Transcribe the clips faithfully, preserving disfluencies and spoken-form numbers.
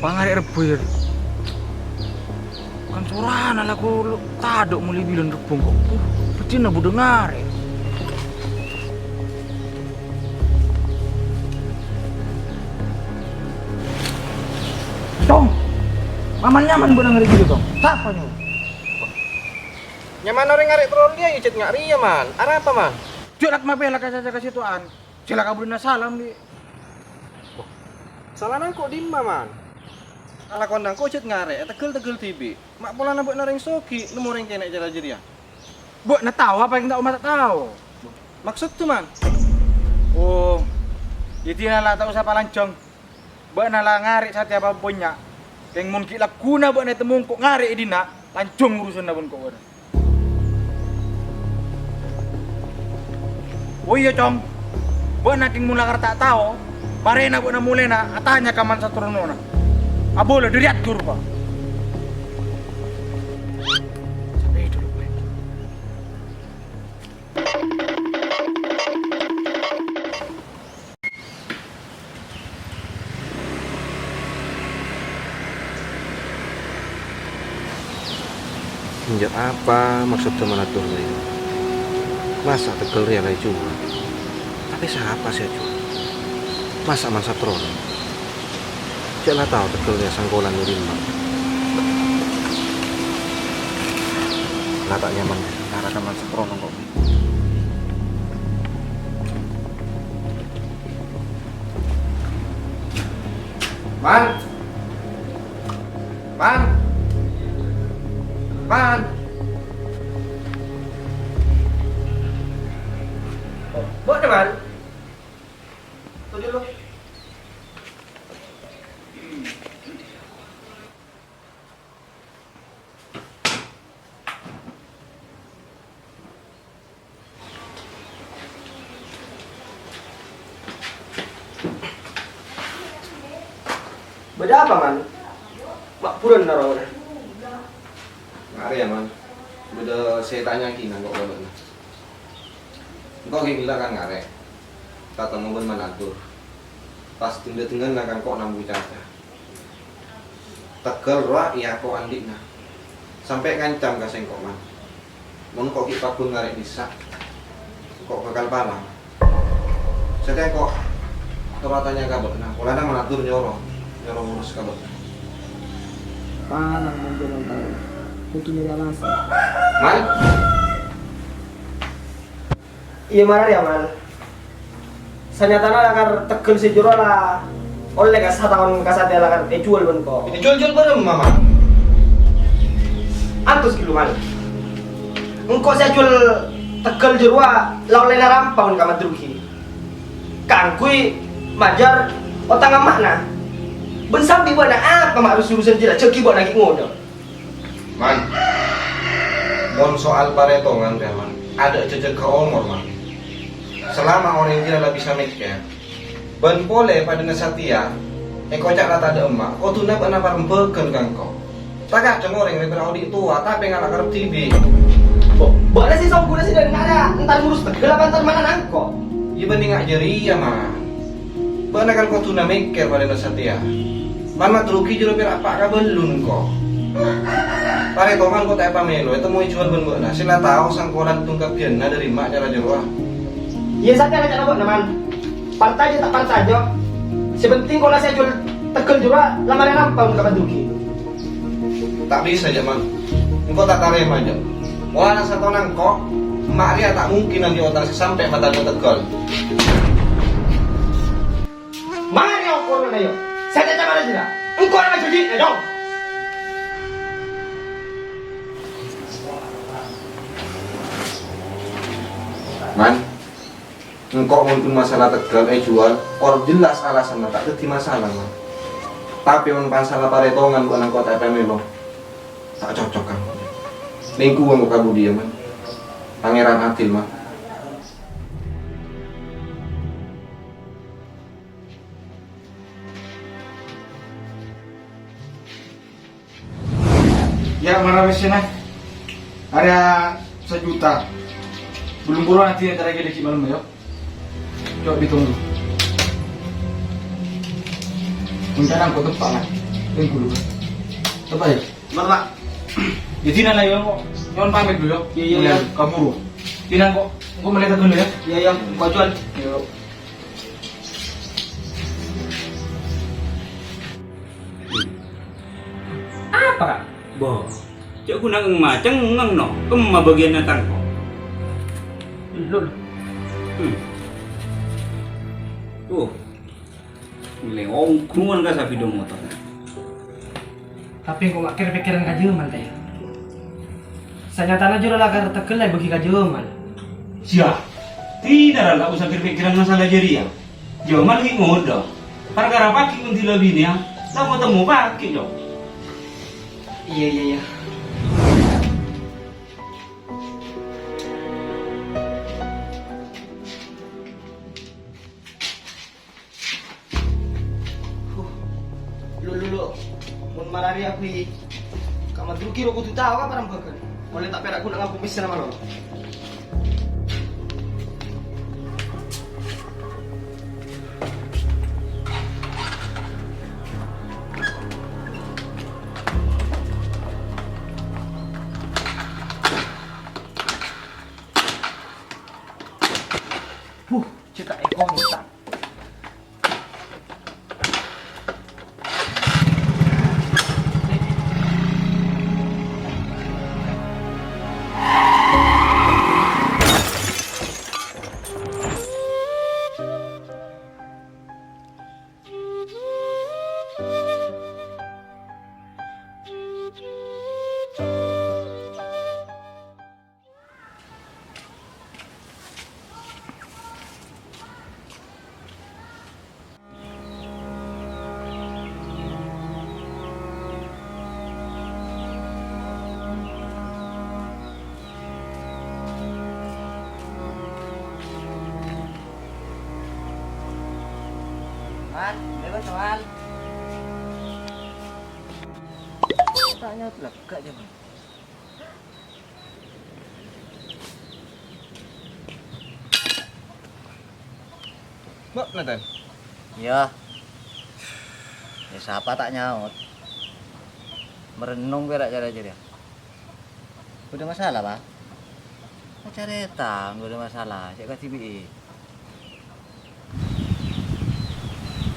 Pangarè' rebbhu, yâ. Kan sorana la ko-, tadâ' molaè bilân rebbhu engko'. Buh, bâddhina budhâ ngarè'. Tong, maman nyaman bâ'na ngarè' ghâllu, Tong. Sapa nyoro? Nyaman orèng ngarè' troli, yâ, jhât nga' rèya, Man. Arapa, Man? Jhâ' lat mapèla ka caca ka sèttong. Sè la kabulâna salam, Di'. Wah, salana engko' dimma, Man? Lalakonna engko' jhât ngarè', tegghâl-tegghâl dhibi'. Ma' polana bâ'na rèng soghi, nemmo rèng kènè' cara jârèya. Bâ'na tao apa sè ta' omma ta' tao? Maksoddhâ, Man? Oh, yâ dinah la ta' osa palanjhâng. Bâ'na la ngarè' satèya apa bânnya'. Kèng mon ghi' lagghuna bâ'na ètemmo engko' ngarè' è dinna', lanjhâng urusanna bân ko' bâ'na. Oh iyâ, Cong. Bâ'na kèng mon lakar ta' tao, marèna bâ'na molèna atanya ka man satronona. Abâlâ dâri atur, Pa'. Enjâ' apa maksoddhâ man atur rèya? Masa' tegghâl rèya la èjhuwâl? Tapè sapa sè ajhuwâl? Masa' man satronona? Jhâ' la tao tegghâl rèya sangkolan nèrèma. La ta' nyaman, la raka man satrono kok. Man! Man! Man! Bâ'na, Man? Tunggu dulu. Bâdâ apa, Man? Ma' buruwân noro'. Arèya, Man. Bâdâ sè ètanya'aghi nangko' ka bâ'na. Engko' ghi' ghellâ' kan ngarè'. Tatemmo bân manadur. Pas dhing-dhâdhingan la kan ko' nambu caca. Tegghâl rowa èako andi'na. Sampè' ngancam ka sèngko', Man. Mon ko' ghi' pagghun ngarè' dissa', ko' bhâkal palang. Satèya ko' toro' atanya ka bâ'na, polana manadur nyoro, nyoro ngurus ka bâ'na. Palang mon jhâ' tao, kodhu nyarè alasan. Man? Iyâ, mara rèya, Man. Sanyatana lakar tegghâl sè jârowa la ollè ka sataon ka satèya lakar èjhuwâl bân ko'. Èjhuwâl-jhuwâl bârâmma, Man? Antos ghi' lu, Man. Engko' sè ajhuwâl tegghâl jârowa la ollèna rampa bân Ka' Mandrugi. Kaangghuy majâr otangnga emma'na. Bân sambi bâ'na apa ma' rus-urusan jârèya, jhâ' ghi' bâ'na ghi' ngodâ. Man, mon soal parètongan rèya, Man, adâ' jhâjhâghâ omor, Man. Salama orèng jârèya la bisa mèkkèr, bân polè padâna satèya, èkoca' la tadâ' emma', kodhuna bâ'na parembhâghân ka engko'. Ta' kacong orèng rèya bârâ' odi' towa, tapè ngala' karep dhibi'. Bo-, bâ'na sè songghuna sè dâri nara, entar ngurus tegghâl apa entar manana engko'? Iyâ, bânnè nga' jârèya, Man. Bâ'na kan kodhuna mèkkèr padâna satèya. Man, Mandrugi jârowa pèra' pa' kabellun, ko'. Parètongan ko' ta' èpamèlo, ètemmo èjhuwâl bân bâ'na. Sè la tao sangkolan tongkabbhiyânna dâri emma' cara jârowa. Iyâ, satèya la ca'na bâ'na, Man. Partajâ ta' partajâ. Sè pentèng ko' la sè ajhuwâl tegghâl jârowa la marè rampa bân Ka' Mandrugi. Ta' bisa, jâ', Man. Engko' ta' tarèma, jâ'. Polana sataonna engko', emma' rèya ta' mungkin andi' otang sè sampè' matadâ' tegghâl. Marè okoranna, yo. Sè ta' mara jârèya. Engko' la jârèya, yo. Man, engko' mon pon masalah tegghâl èjhuwâl, or jelas alasanna ta' dhâddhi masalah, Man. Tapè mon masalah parètongan bâ'na engko' ta' èpamèlo, ta' cocok, kan. Lèngkhuwâng engko' ka budi, yâ, Man. Pangèran adil, Man. Yâ, mara wis, yâ, nah. Arèya sajuta. Bellum polo nanti antara gede di malam, yo. Coba dihitung dulu. Rencana engko' teppa', nah. Apa ya? Mana, Pak? Jadi, nana yo, kok. Nyo'on pamit dulu, yo. Iya, iya, iya. Kaburu. Dinah, kok. Engko' mele' dulu, ya. Iya, iya. Kok, Juan? Yo. Apa, Kak? Bo. Ca'na ghun ma' cengngeng, no. Kemma bagiyanna tang, kok. Lho, lho. Hmm. Tuh. Mele' ongkrungan ka sapèda motor. Tapè engko' ma' kèr-pèkkèran ka Jamal, tè. Sanyatana juru lakar tegghâl èbâghi ka Jamal. Siya, dinah ra ta' osa kèr-pèkkèran masalah jârèya. Jamal ghi' ngodâ. Parkara paghi' mon dhila binèya, la mo-temmo paghi', Cong. Iyâ, iyâ, iyâ. Huh. Lo, lo, lo. Mon mararè abâ' ka Madruki ro kodhu tao ka parembhâghân. Ollè ta' pèra' ghuna ngampong pèssèna malolo. Huh, cè' ta' èkonta. Wan, lewat, Wan. Ta' nyaot lega, Jamal. Bâ'na, Tan? Iyâ. Iyâ, sapa ta' nyaot? Marennong pèra' cara jârèya. Bâdâ masalah, Pa'? Acarèta, bâdâ masalah, cè' kadhibi'i.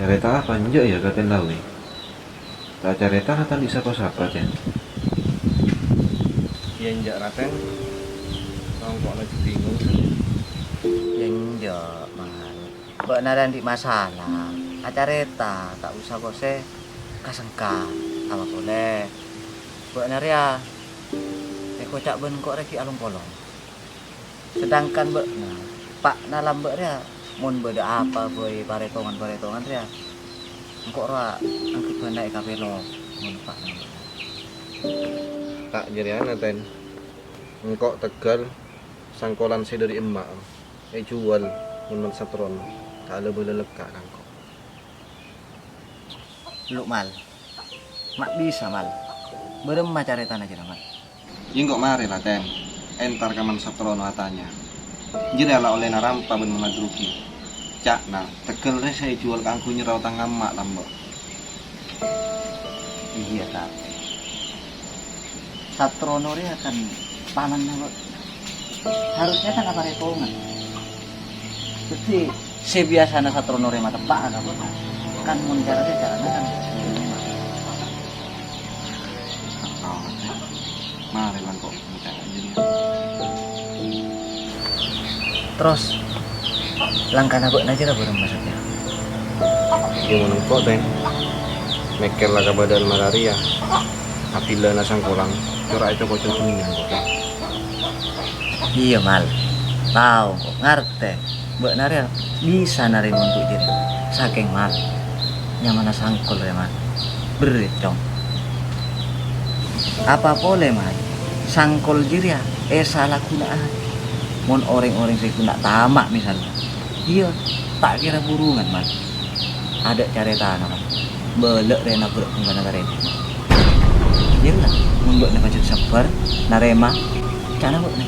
Carèta apa enjâ' yâ, Katèn Lawi? Ta' carèta ta' andi' sapa-sapa, Tèn? Iyâ, enjâ', Ratèn. Sèngko' laju bingung, Tèn. Iyâ, enjâ', Man. Bâ'na rèya andi' masalah. Acarèta, ta' osa kosè ka-sengka. Apa polè? Bâ'na rèya èkoca' bân engko' rèya ghi' along-polong. Sedangkan bâ'na, eppa'na lambâ' rèya, mon bâdâ apa bhâi parètongan-parètongan rèya, engko' rowa angghebbhâna èkapèlo, mon eppa'na lambâ'. Ta' jârèyana, Tèn. Engko' tegghâl sangkolan sè dâri emma' èjhuwâl mon Mal Satrono ta' la-bâlâ lega ka engko'. Lu, Mal. Ma' bisa, Mal. Bârâmma carètana jârèya, Mal? Iyâ engko' marè, Ratèn. Entar ka Man Satrono atanya. Jârèya la ollèna rampa bân Mal Madruki. Ca'na, tegghâl rèya sè èjhuwâl kaangghuy nyerra otang emma' lambâ'. Iyâ, tapè Satrono rèya kan pamanna, Bâ'. Harusnya kan aparètongan. Dhâddhi, sè biyasana Satrono rèya mateppa'a ka bâ'na. Kan mon cara rèya carana kan. Marè la engko' Terros, langkana bâ'na jârèya bârâmma satèya? Iyâ, mon engko', Tèng. Mèkkèr la kabâdâ'ân mararèya. Abillâna sangkolan, cora' èco-koco bhunten engko', Tèng. Iyâ, Mal. Tao engko', ngartè. Bâ'na rèya bisa narèma ongghu' jârèya. Sakèng, Mal. Nyamana sangkol rèya, Mal. Berrè', Cong. Apa polè, Mal? Sangkol jârèya èsalaghuna'aghi. Mon orèng-orèng sè ghu na' tama', misalla. Iyâ, ta' kèra burungan, Mal. Adâ' carètana, Mal. Bâlâ' rèya nabrak bungkana karèta. Iyâ, mon bâ'na pajhât sabbhâr, narèma, ca'na bâ'na.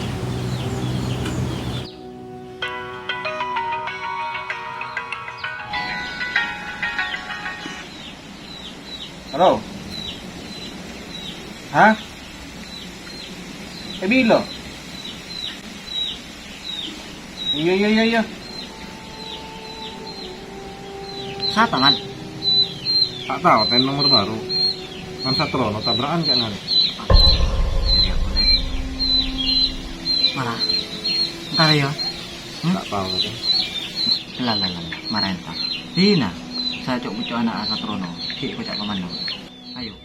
Halo. Hah? È bilâ? Iyâ, iyâ, iyâ, iyâ. Sapa, Man? Ta' tao, Ten, nomor baru. Kan Satrono tabra'an ca'na rè. Mara. Entar yâ. Hmm? Ta' tao, Ten. Lah, lah, lah, lah. Mara entar. Dina. Sè co'-buco' ana' Satrono. Ghi' koca' pamano. Ayo.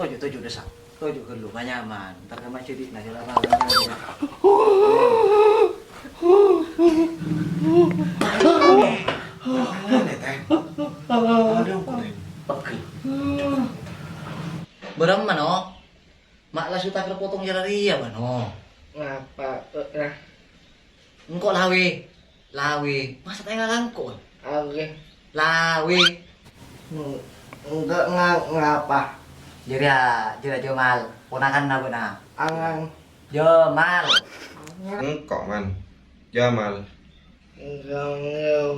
Toju', toju', Desa. Toju' ghâllu, ma' nyaman. Entar ka masjid, nah, jhâ' la-, Bârâmma, No? Ma' la suta kerpotong jârâ rèya, bâ, No? Ngapa, eh, nah? Engko' lawè. Lawè. Masa ta' enga' engko'? Oke. Lawè. Eng-, enggak nga-, ngapa? Jârèya, jârèya Jamal, ponakanna bâ'na. Angang. Jamal. Engko', Man. Jamal. Enggak, enggak.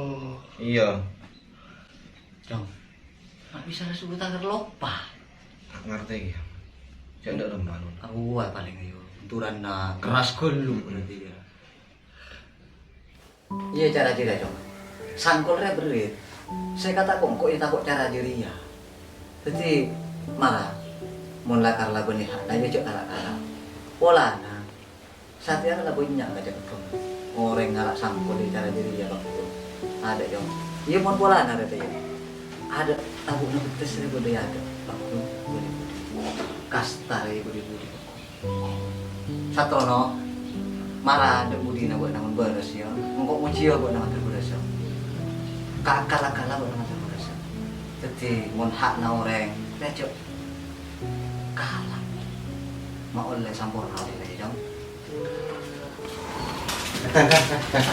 Iyâ. Jong. Ma' bisa la subuta kerlopa. Ngartè, yâ. Jhâ' dâ' remma, Non. Arowa palèng, ayo. Benturanna kerras ghâllu, mm-mm, berarti, yâ. Iyâ, cara jârèya, Cong. Sangkol rè berrit. Sè kata kongko' yâ tako' cara jârèya. Dhâddhi, mara, mon la kala bânnè ha'na, yâ jhâ' kala-kala. Polana, satèya la bânnya' ngajhâk orèng ngala' sangkol è cara jârèya, Pak Gun. Adâ', Cong. Iyâ, mon polana rè, yâ. Adâ' tabu'na bettes rè bâdâ è adâ', Pak Gun. Budi-budi. Kasta rè budi-budi, Pak Gun. Satrono, mara adâ' budina bâ'na mon bârâs, yâ. Engko' mojiyâ bâ'na mator bârâs, yâ. Ka-, kala-kala bâ'na mator bârâs, yâ. Dhâddhi, mon ha'na orèng, rè jhâ' kala. Ma' ollè samporna ollè, Cong. Tèng, tèng, tèng, tèng.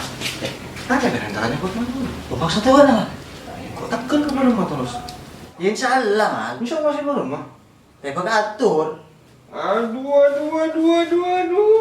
Tèng, tèng, tèng, tèng, tèng, tèng. Maksudnya apa, Mal? Kok tegel kepala terus? Ya, insya Allah, Mal. Insya Allah, sih, belum, Mal. Tèbâk atur. Aduh, aduh, aduh, aduh, aduh.